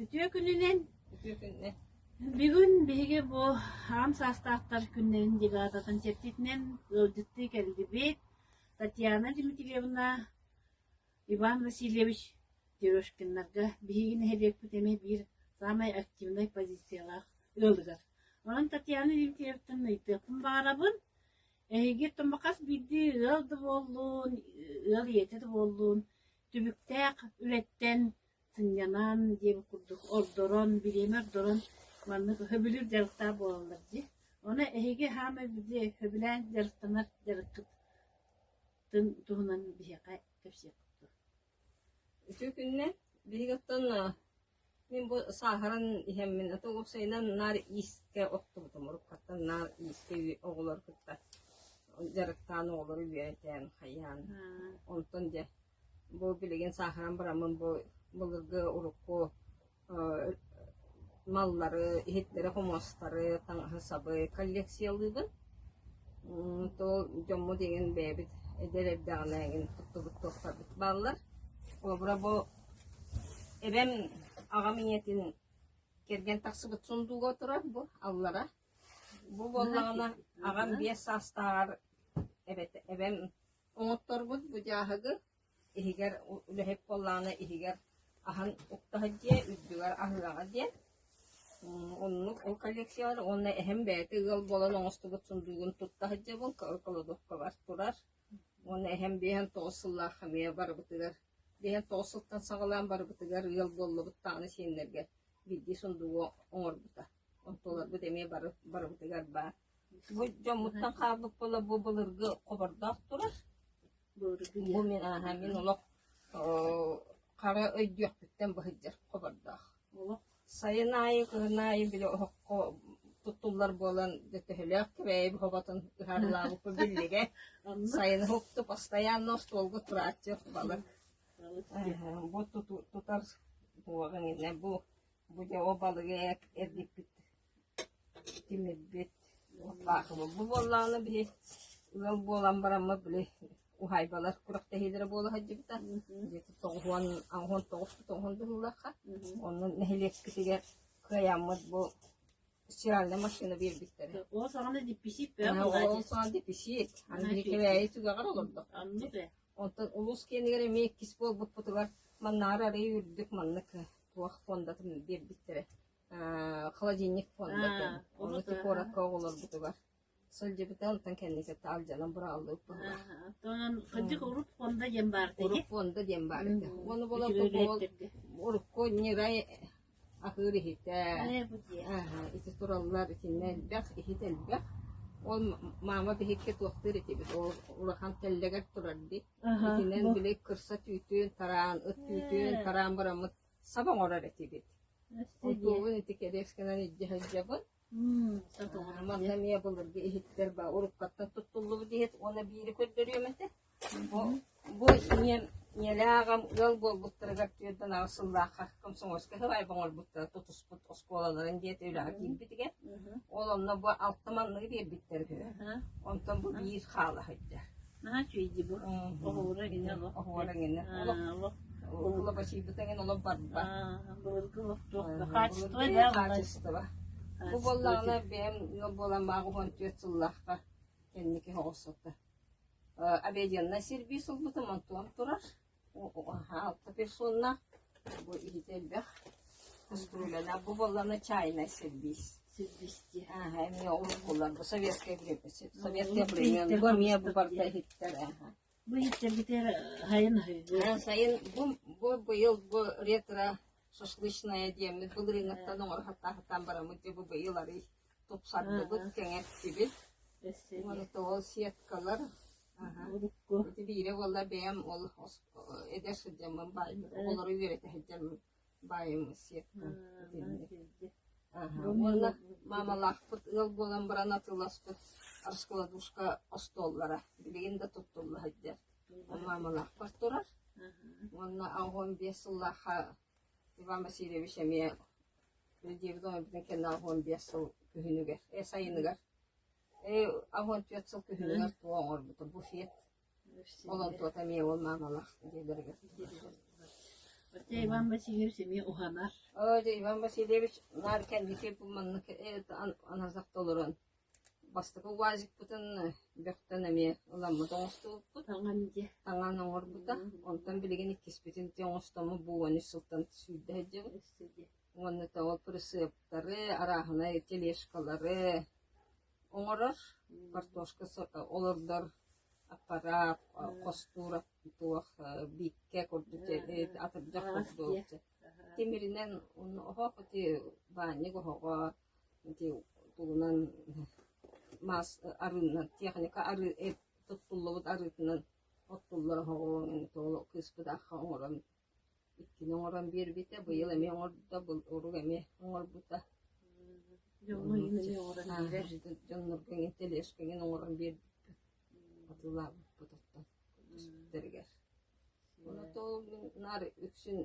Үтүө күнүнэн! Үтүө күнүнэн! Бүгүн биһиги бу аҕам саастаахтар күннэрин декадатын чэрчитинэн ыалдьыттыы кэллибит. Татьяна Дмитриевна, Иван Васильевич Терешкиннарга биһиги нэһилиэкпит эмиэ биир саамай активнай позициялаах ыалыгар. Онон Татьяна Дмитриевтан ыйытыахпын баҕарабын. Эһиги хас биирдии ыал да буоллун, ыал ийэтэ да буоллун, түбүктээх үлэттэн сынньанан диэбит курдук ордорон, бириэмэ ордорон маннык сөбүлүүр дьарыктаах буолаллар дии. Ону эһиги хаамай биирдии сөбүлээн дьарыктанар дьарыккытын туһунан биһиэхэ кэпсиэххит дуо? Үтүө күнүнэн! Биһиги оттон мин бу сааһыран иһэммин, атын уопсайынан наар иискэ охтубутум. Уруккаттан наар иискэ оҕолору кытта дьарыктаан оҕолору үөрэтэн, хайаан. Онтон дьэ Бу билигин сааһыран бараммын бу былыргы урукку маллары, иһиттэри-хомуостары, таҥаһы-сабы коллекциялыыбын. Ол дьоммут иҥин бэйэбит эдэр эрдэҕинэ эҥин туттубут туохтарбыт бааллар. Холобура бу эбэм аҕам ийэтин кэргэн тахсыбыт сундууга турар бу аллара. Бу буоллаҕына аҕам 5 саастааҕар эбэтэ эбэм Оҥотторбут бу дьааһыгы иһигэр үлэһит буоллаҕына иһигэр аһан уктаһыт диэ, үрдүгэр аһыаҕа диэн. Оннук ол коллекциялар уонна эһэм бэйэтэ ыал буолан оҥостубут сундуугун тутта сылдьабын, кладовкабар турар. Уонна эһэм 59 сыллаах эмиэ барыбытыгар 59 сылтан саҕалаан барыбытыгар ыал буоллубут даҕаны сиэннэргэ биирдии сундуугу оҥорбута. Онтуларбыт эмиэ бары барыбытыгар баар. Бу дьоммуттан хаалбыт буола бу былыргы хобордоох турар. Бу мин ааһа мин олох хара өйдүөхпүттэн быһыйдьар хобордоох. Сайын аайы, кыһын аайы били оһоххо туттуллар буолан дьэ төһөлөөх кэбээйи хоботун ыһаарылаабыппын биллигэ. Сайын уһукту постоянно остуолга турааччы балык. Бу тутар туоҕа иннэ бу бу дьэ ол балыгы эргиппит Тимирбит уоттаахыбыт. Бу буоллаҕына биһи ыал буолан бараммыт били уһаайбалар күрэхтэһиилэрэ буола сылдьыбыта. Где-то 99 тоҕуһун быһыылаахха. Онно нэһилиэкпитигэр кыайаммыт бу стиральная машина биэрбиттэрэ. Ол саҕана дипписиит Ол саҕана дипписиит. Аны биһи Кэбээйи түгэҕэр олордох. Онтон улуус киэнигэр эмиэ иккис буолбуппутугар маннааҕар арыый үрдүк маннык туох фондатын биэрбиттэрэ. Холодильник фондатын ону куоракка оҕолорбутугар сылдьыбыта онтон кэнники алдьанан быраҕыллыбыт быһыылаах. Онон кырдьык урут фонда диэн баар этэ. Урут фонда диэн баар этэ. Уонна буолан урукку ньирай аһыыр иһитэ ити тураллар итиннэ элбэх иһит элбэх. Ол маама биһикки туохтуур этибит ол улахан тэллэгэр турар дии. Итинэн били кырса түүтүн тараан ыт түүтүн тараан бараммыт саба оҥорор этибит. Онтуобун ити кэриэскэнэн илдьэ сылдьабын. Манна эмиэ былыргы иһиттэр ба уруккаттан туттуллубут иһит уонна биири көрдөрүөм этэ. Бу бу ийэм ийэлээх аҕам ыал буолбуттарыгар 48 сыллаахха комсомольскай сыбаайба оҥорбуттара тутуспут оскуолаларын диэти үлэҕэ киирбитигэр. Ол онно бу алта манныгы биэрбиттэр үһү. Онтон бу биир хаала сылдьар. Наһаа үчүгэй дии бу. Оһуора гинэ олох. Оһуора гинэ. Олох Лобачыйбыт эҥин олох барбат. Былыргы олох туох качество да Качество. Бу буоллаҕына бэйэм ыал буолан мааҕы 14 сыллаахха кэнники оҕурсутта. Обеденнай сервис ылбытым онтуом турар. Алта персоннаах бу иһитэ элбэх. Кастрюлялаах. Бу буоллаҕына чайнай сервис. Сервис дии. Ааһа эмиэ уруккулар бу советское время советское время бу эмиэ бу барыта иһиттэр ааһа. Бу иһиттэрбитигэр сайын аһыыбыт. Сайын бу бу быйыл бу ретро шашлычная диэммит былырыыҥҥыттан оҥоро сатаан бараммыт дьэ бу быйыл арый тупсардыбыт, кэҥэттибит. Уонна тоҕо сеткалар Урукку. Ити биирэ буолла бэйэм ол эдэр сылдьаммын баайым, оҕолору үөрэтэ сылдьаммын баайым сетка итинник. Уонна маамалаахпыт ыал буолан баран атыыласпыт раскладушка остуоллара билигин да туттулла сылдьар. Маамалаахпар турар. Уонна 85 сыллаахха Иван Васильевич эмиэ диэбит оҥорбутун кэннэ 85 сыл күһүнүгэр, э сайыныгар 84 сыл күһүнүгэр туох оҥорбута буфет. Ол онтуота эмиэ ол маамалаах дьиэлэригэр. Хотя Иван Васильевич эмиэ уһанар. Оо, дьэ, Иван Васильевич наар кэнники бу маннык анарзах толорон бастакы УАЗикпытын бөхтөн эмиэ ыламмыт оҥостубуппут. Таҥан дьэ. Таҥан оҥорбута. Онтон билигин иккиспитин ти оҥостоммут бу 13 сылтан сүүрдэ сылдьабыт. Уонна ол прицептары, арааһынай тележкалары оҥорор, картошка олордор аппараат, хостуур туох бииккэ курдук атырдьах курдук тимиринэн оһох ити баанньык оһоҕо ити тугунан мас арыынан техника арыы туттуллубут арыытынан оттуллар оһоҕу кыыспыт аахха оҥорон иккини оҥорон биэрбитэ, быйыл эмиэ оҥордо, урук эмиэ оҥорбута. Дьоҥҥо иһин эмиэ оҥорон биэрэр. Дьоннорго эҥин тележка эҥин оҥорон биэрбиппит, атыылаабыппыт оттон түспүттэригэр. Онон ол мин наар үксүн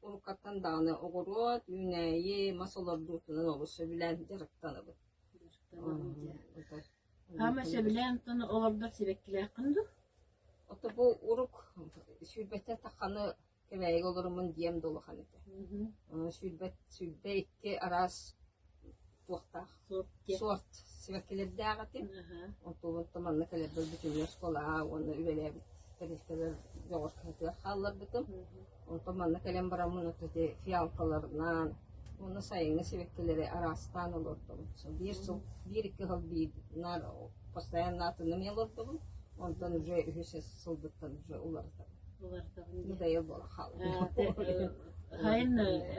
уруккаттан даҕаны оҕуруот, үүнээйи, мас олордуутунан олус сөбүлээн дьарыктанабын. Хаама сөбүлээн оттон олордор сибэккилээххин дуу? Ото бу урук сүүрбэттэн тахханы Кэбээйигэ олоруммун дьиэм да улахан этэ. 22 араас туохтаах суорт сибэккилэрдээх этим. Онтон манна кэлэрбэр бүтүннүү оскуолаҕа уонна үлэлээбит тэрилтэлэр дьоҕус кыһатыгар хаалларбытым. Онтон манна кэлэн бараммын ото ити фиалкаларынан уонна сайыҥҥы сибэккилэри араастаан олордобун. Биир сыл, биир-икки сыл биир наар постоянно атыны эмиэ олордобун. Онтон уже үһүс сылбыттан уже уларытабын. Уларытабын дии. Надоел буола хаалла. Сайын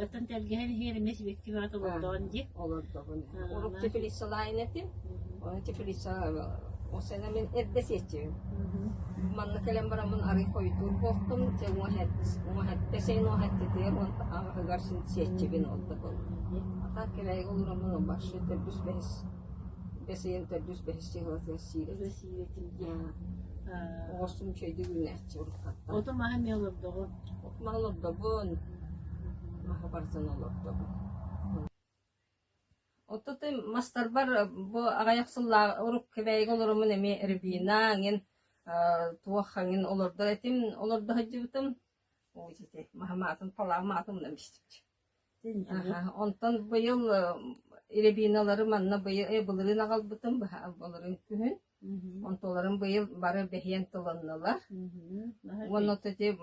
оттон тэлгэһэн иһэр эмиэ сибэкки бөҕөтө олордоҕун дии. Олордоҕун. Урук теплицалаайын этим. Оны теплица осена мин эрдэ сиэччибин. Манна кэлэн бараммын арый хойутуур буолтум. Дьэ уҥа сен уоһэттитигэр аҕаһыгар син сиэччибин ол да был. Ата кэлэйгэ олороммун башы төрдүс бэһис бэс ыйын төрдүс бэһис чыһылатыгар сиир Сиир этим дии. Оҕорсум үчүгэйдик үүнээччи уруккаттан. Оту маһы эмиэ олордоҕун. От маһы олордобун. Маһы барытын олордобун. Оттон мастарбар бу аҕыйах сыллаах урук Кэбээйигэ олороммун эмиэ рябина эҥин туох эҥин олордор этим, олордо сылдьыбытым. Ой, ити маһым аатын, палаам аатын умнан истибит. Онтон быйыл рябиналары манна быйыл былырыын аҕалбытым, былырыын күһүн. Онтуларын быйыл бары бэһиэн тылыннылар. Уонна ити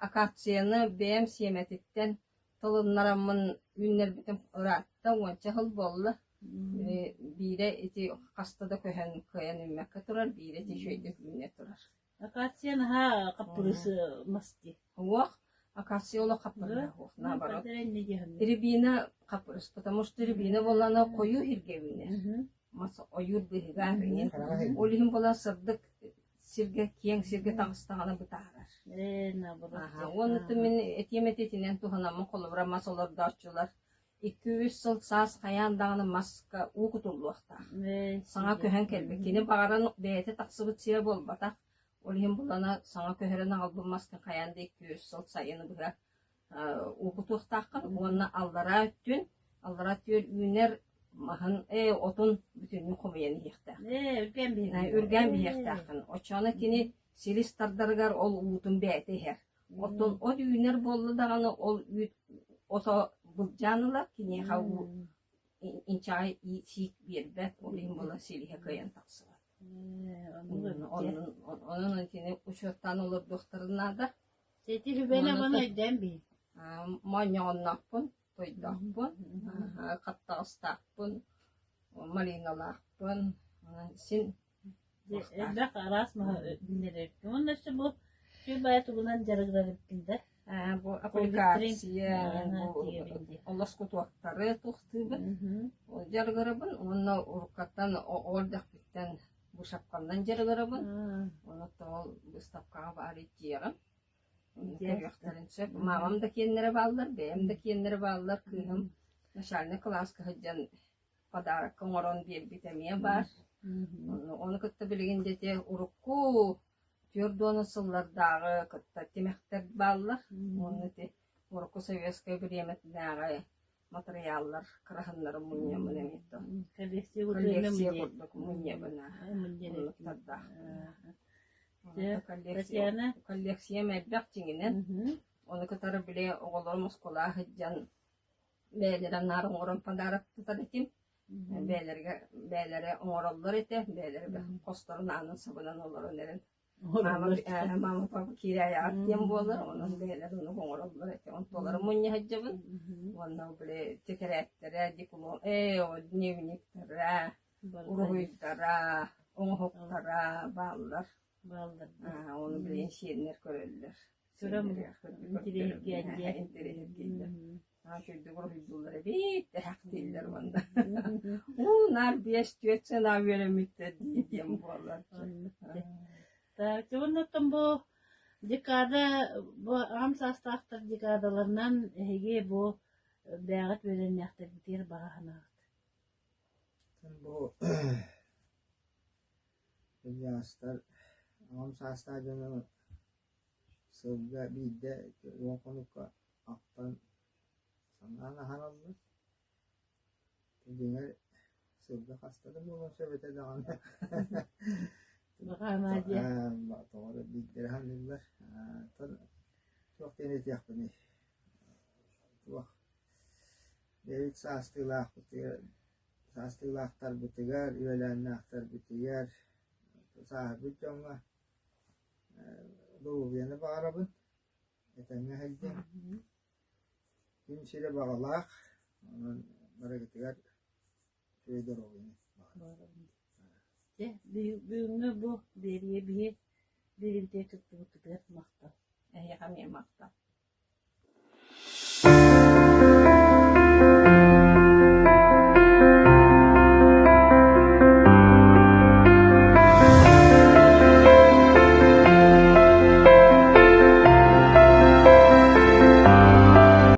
акацияны бэйэм сиэмэтиттэн тылыннараммын үүннэрбитим ыраатта, уонча сыл буолла. Биирэ ити хаста да көһөн кыайан үүммэккэ турар, биирэ ити үчүгэйдик үүнэ турар. Акация наһаа хаппырыыс мас дии. Уох, акация олох хаппырыһа суох, наоборот. Рябина хаппырыс, потому что рябина буоллаҕына хойуу иһиргэ үүнэр. Мас ойуур быыһыгар иҥин. Ол иһин буолан сырдык сиргэ, киэҥ сиргэ таҕыстаҕына бытаарар. Наоборот. Уонна мин этиэм этитинэн туһанаммын холобура мас олордооччулар икки-үс сыл саас хайаан даҕаны маска уу кутуллуохтаах. Саҥа көһөн кэлбит. Кини баҕаран бэйэтэ тахсыбыт сирэ буолбатах. Ол иһин булана саҥа көһөрөн аҕалбыт маска хайаан да 2-3 сыл сайыны быһа уу кутуохтааххын уонна аллараа өттүн, аллараа өттүгэр үүнэр маһын, отун бүтүннүү хомуйан иһиэхтээх. Үргээн биһиэхтээххин. Оччоҕуна кини силис тардарыгар ол уутун бэйэтэ иһэр. Оттон от үүнэр буолла даҕаны ол үүт ото былдьаан ылар, киниэхэ уу инчэҕэй сиик биэрбэт, ол иһин буолан силиһэ кыайан тахсыбат. Онон итини учуоттаан олордуохтарын наада. Сити сүбэни абаны өйдөөн биһин. Моонньоҕонноохпун, тойдоохпун, хаптаҕастаахпын, малиналаахпын, син Элбэх араас маһы үүннэрэр. Уонна өссө бу сүр тугунан дьарыгырар эбиккин да? Бу аппликация, бу олоскутуоктары туохтуубун, дьарыгырабын уонна уруккаттан оҕо эрдэхпиттэн бу шапканнан дьарыгырабын. Онон ол быыстапкаҕа баар итиэҕим. Көрүөхтэрин сөп. Маамам да киэннэрэ бааллар, бэйэм да киэннэрэ бааллар. Кыыһым начальнай кылааска сылдьан подарок оҥорон биэрбит эмиэ баар. Ону кытта билигин дьэ ити урукку 40 сыллардааҕы кытта тимэхтэр бааллар. Уонна ити урукку советскай бириэмэтинээҕи матырыйааллар кыраһыннарын мунньаммын эмиэ то коллекция курдук мунньабын оннуктардаах. Коллекциям элбэх дьиҥинэн. Ону кытары били оҕолорум оскуолаҕа сылдьан бэйэлэрэ наар оҥорон подарок тутар этим. Бэйэлэргэ бэйэлэрэ оҥороллор этэ, бэйэлэрэ хосторун аанын сабынан олорон эрэн Мама, мама, папа киирээйэҕит диэн буолар, онон бэйэлэр оннук оҥороллор этэ. Онтуларын мунньа сылдьабын. Уонна били тэтэрээттэрэ, диплом, ээ, дневниктэрэ, уруһуйдара, оҥоһуктара бааллар. Бааллар. Ону билигин сиэннэр көрөллөр. Көрөн интэриэһиргээн Интэриэһиргииллэр. Үчүгэйдик уруһуйдууллар эбит, тэһэхтииллэр уонна. Уу, наар 5-4 сана үөрэммиттэр дии диэн буолар. Так, уонна бу декада, бу аҕам саастаахтар декадаларынан эһиги бу бэйэҕит үөрэннээхтэргитигэр баҕа санааҕыт? Бу кырдьаҕастар аҕам саастаах дьону сылга биирдэ 10 хонукка ахтан санаан аһараллар. Дьиҥэр сылга хаста да буолуон сөп этэ даҕаны. Тоҕо эрэ биирдэрэ саныыллар. Туох диэн этиэхпиний, туох бэйэбит саастыылаахпытыгар, саастыылаахтарбытыгар, үөлээннээхтэрбитигэр, сааһырбыт дьоҥҥо доруобуйаны баҕарабын, этэҥҥэ сылдьыҥ. Күн сирэ баҕалаах, онон барыгытыгар үчүгэй доруобуйаны баҕарабын. Дьэ, бүгүҥҥү бу биэриигэ биһи биэриибитигэр кыттыбыккытыгар махтал. Эһиэхэ эмиэ махтал.